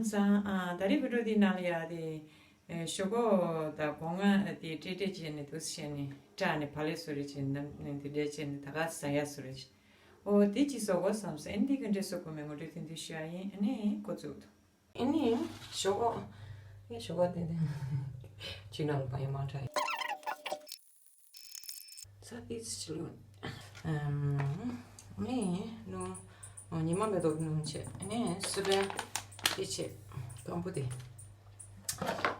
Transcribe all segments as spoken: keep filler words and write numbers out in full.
ཚང་ཨ་ད་རེས་བི་ཌི་ཡོ་འདི་ནང་ལ་ཡ་དེ་ཨེ་ཞོག་ཁོག་དང་སྒོ་ང་དེ་སྤྲེལ་སྤྲེལ་བྱས་ནས་འདུག་སེ་བྱས་ནས་སྐྲ་ནས་བག་ལེབ་བཟོ་རེས་བྱས་ནས་ནམ་དེ་འདྲས་བྱས་ནས་ད་ག་ཟ་ཡ་བཟོ་རེས་བྱས། ཨོ་དེ་ཅིག་བཟོ་དགོས་བསམ་སོང་། ཨ་ནི་འདི་ག་འདྲས་བཟོ་དགོས་མིན་ངོ་སྤྲོད་ཐེངས་འདི་ཞུ་ཡ་ཡིན། ཨ་ནི་འགོ་བཙུགས་འདུག་ཨ་ནི་ཞོག་ཁོག་ཨ་ནི་ཞོག་ཁོག་དེ་དེ་ཅི་ནང་ལ་བ་ཡི་མ་ཁྲ་ཡི། ཚ་ཏིས་ཅི་ལོ། ཨམ། ནི་ནུ། ཉི་མ་མེ་ཏོག་ནུ་ཆེ། ནི་སི་པན་ཏི་ཆེ། སྐམ་པོ་དེ།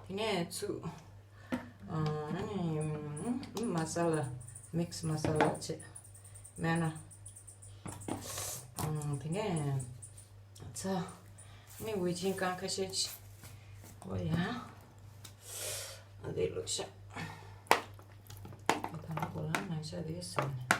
དེ་ནས་ཚུ། ཨ་ནི་མ་ས་ལ། མིག་སི་མ་ས་ལ་ཆེ། སྨན་སྣ། ཨམ། དེ་ནས་ཚ། ནི་ཝི་ཅིང་ཀང་ཁ་ཤས་ཆེ། ཨོ་ཡ། འདི་ལོ་ཤ། ད་ནི་གོ་ལ་ནང་ཤ་དེ་སོང་ནས།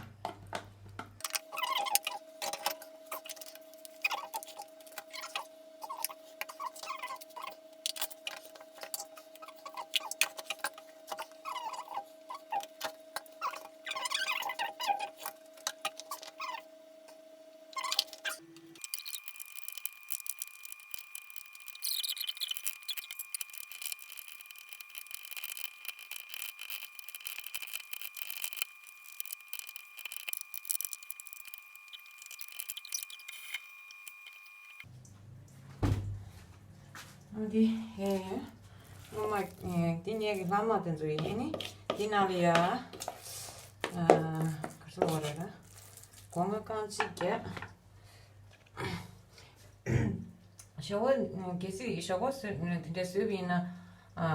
འདི་ཨེ་སྔོན་མ་ཨེ་འདི་ངེད་ཀྱི་ལྷག་མ་དེ་ཚོ་ཡིན་ནི། འདི་ནང་ལ་ཡ་ཨ་ག་རེ་ཟེར་དགོས་རེད་ལ། སྒོ་ང་རྐང་གཅིག་བརྒྱབ། ཞོག་ཁོག་གལ་སྲིད་ཞོག་ཁོག་བཟོས་དེ་འདྲ་བཟོས་པ་ཡིན་ན། ཨ་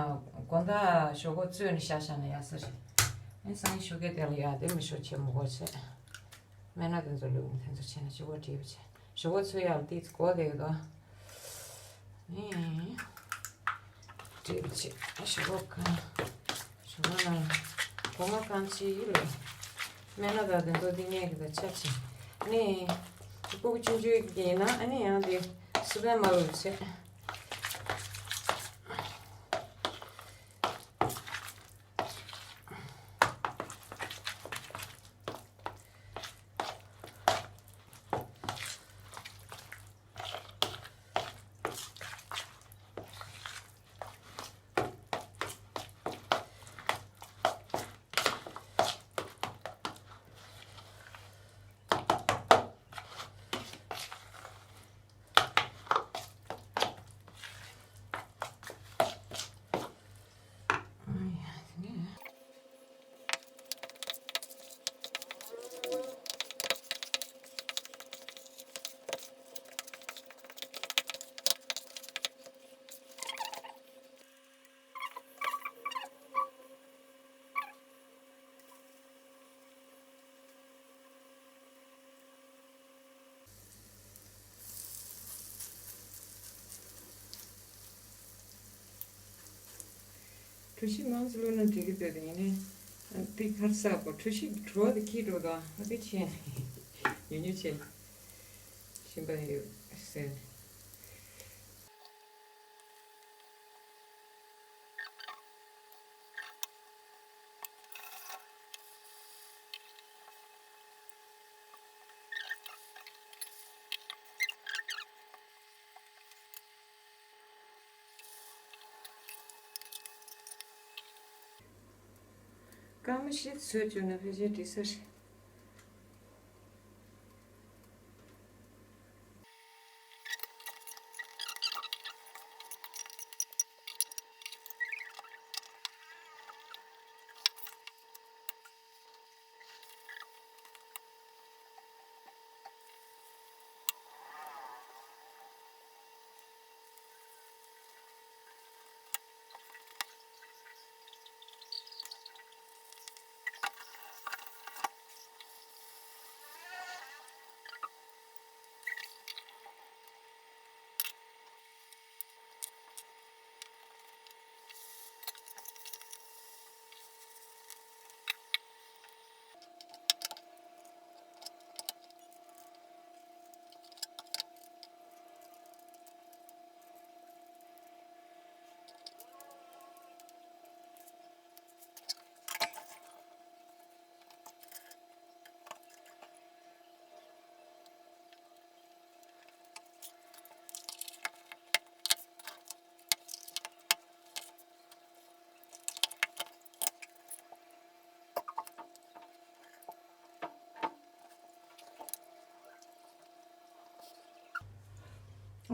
དགོང་དག་ཞོག་ཁོག་བཙོས་ནས་བཞག་བཞག་ན་ཡག་ས་རེད། ཨེ་སང་ཉིན་ཞོགས་ཀས་དེ་ལ་ཡ་དེ་མི་ཤོག་བྱེད་མི་དགོས་བྱས། སྨན་སྣ་དེ་ཚོ་བླུགས་ནས་དེ་ཚོ་བྱས་ནས་ཞོག་ཁོག་བྲིས་པ་བྱས། ཞོག་ཁོག་ཚོས་ཡག་ལ་ཏིས་གོ་བསྡད་ཀྱི་འདུག་ཨེ། བྲིས་པ་བྱས། ཞོག་ཁོག་གང་། ཞོག་ཁོག་ནང་སྒོ་ང་རྐང་གཅིག་ལ། སྨན་སྣ་དང་དེ་ཚོ་འདི་ངེད་ཀྱི་དང་ཆ་ཆེ། ནི། སྤུ་གུ་ཆུང་ཆུང་ཡིན་ན་ཨ་ནི་ཡང་དེ་སི་པན་མ་བླུགས་བྱས། གྲོ་ཞིབ་མང་ཙམ་བླུགས་ན་འགྲིག་གི་འདུག་དེ་ཡིན་ནའི་དེ་གར་ས་གོ་གྲོ་ཞིབ་བྲོ་བ་དེ་ཁྱི་འགྲོ་དང་ཨ་དེ་ཆེ་ཉུང་ཉུང་ཆེ་ཞིམ་པ་ཡོད་ཟེར། སྐར་མ་བཞི་བཟོས་བཅུག་ན་ཕལ་ཆེར་འགྲིག་ས་རེད།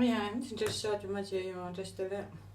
ཡང་ཅི་འདྲ་ཤག་ཅི་མ་བྱས་ཡོང་བཀྲ་ཤིས་བདེ་ལེགས།